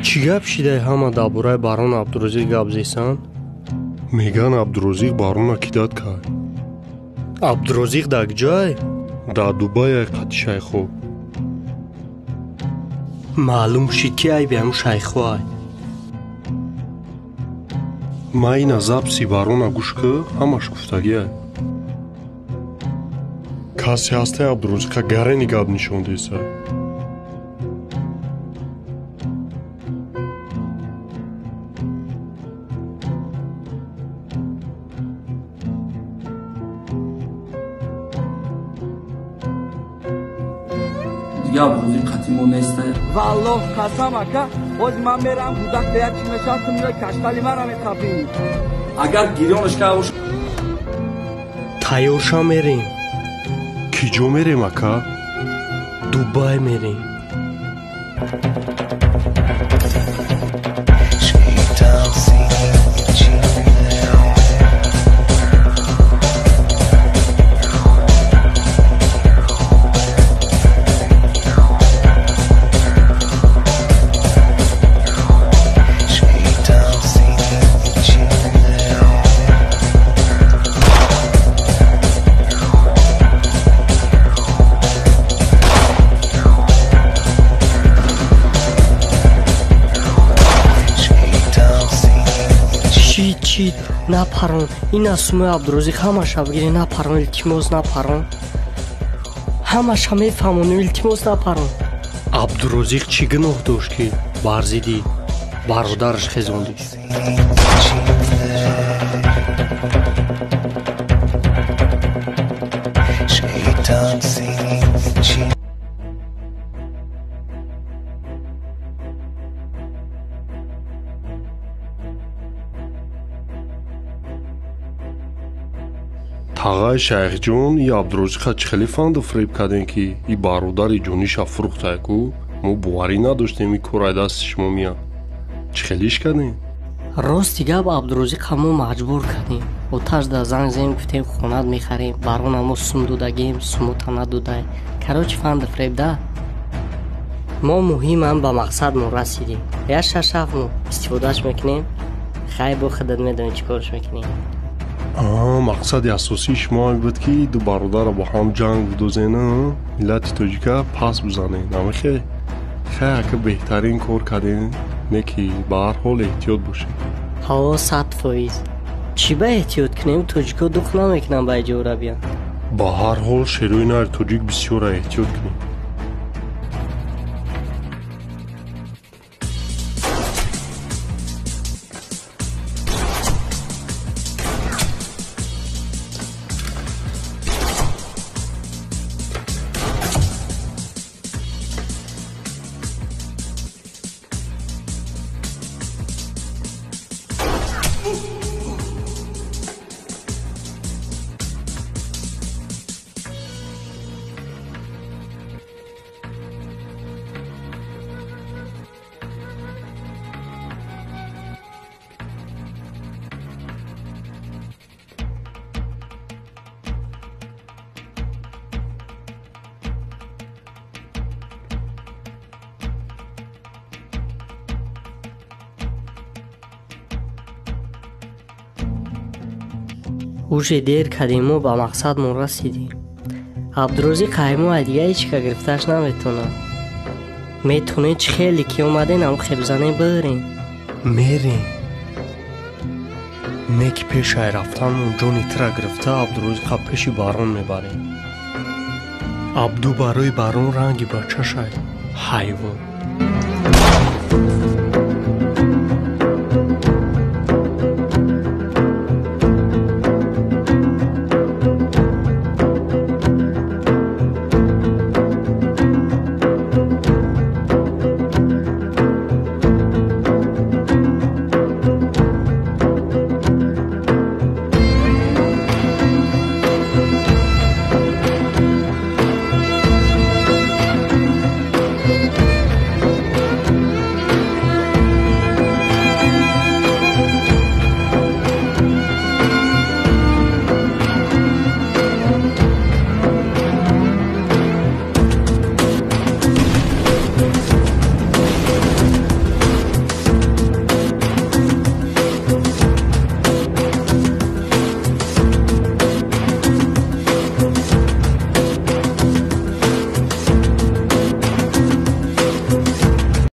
Чӣ гап шидай ҳама дар бораи барон Абдурозиқ гап зесанд? Меган Абдурозиқ барона кидат кард. Абдурозиқ дар куҷой? Дар Дубай ай қати шайхо. Маълум шид ки айби ҳамун шайхо ай. Ма ина записи барона гӯш кӣ, ҳамаш гуфтагиай. Касе ҳастай Абдурозиқа гарени гап нишон деса. Дига Абдурозиқ қати мо нестай. Валлоҳ қасам ака, боз ман мерам гудак дея чӣ мешавад, ту миёй каштали мара мехапӣ. Агар гирёнаш карда бош. Тайёр ша мерем. Кӣ ҷо мерем ака? Дубай мерем. Напарон, ин аз сумои Абдурозиқ ҳамаша бигирӣ, напарон, илтимос напарон. Ҳамаша мефаҳмонем, илтимос напарон. Абдурозиқ чӣ гуноҳ дошт, ки бар зидди бародараш хезондиш? Тағаи шайхҷон, и Абдурозиқа чӣ хеле фанду фиреб кардем, ки и бародари ҷониша фурӯхтай ку? Мо боварӣ надоштем, и кор ай дасти шумо меяд. Чӣ хелиш кардем? Рости гап, Абдурозиқа мо маҷбур кардем. Оташ да занг зем, гуфтем хонат мехарем, барона мо сум додагем, сумута надодай. Короче, фанду фиреб да. Мо муҳимам ба мақсадмон расидем. Як шаш ҳафт моҳ истифодааш мекунем. Хай бо худат медонӣ чӣ корш мекунем. Мақсади асосии шумо ҳамин буд, ки ду бародарро бо ҳам ҷанг бидозена, миллати тоҷика пас бизанед. Намехе? Хай ака, беҳтарин кор кардем, не ки ба ҳар ҳол эҳтиёт бошед. Ҳо, 100%. Чӣ ба эҳтиёт кунем? Тоҷико дух намекунанд ба иҷора биям. Ба ҳар ҳол шерои нари тоҷик бисёра, эҳтиёт кунед. Уже дер кардем, мо ба мақсадмон расидем. Абдурозиқ ҳаймо ай дига ҳеч ка гирифтааш наметонад. Метонед чӣ хеле ки омаден, ҳам хебзанем бирем. Мерем. Не ки пеш ай рафтанмон ҷони тира гирифта Абдурозиқа пеши барон мебарем. Абду барои барон ранги бачашай. Ҳайвон.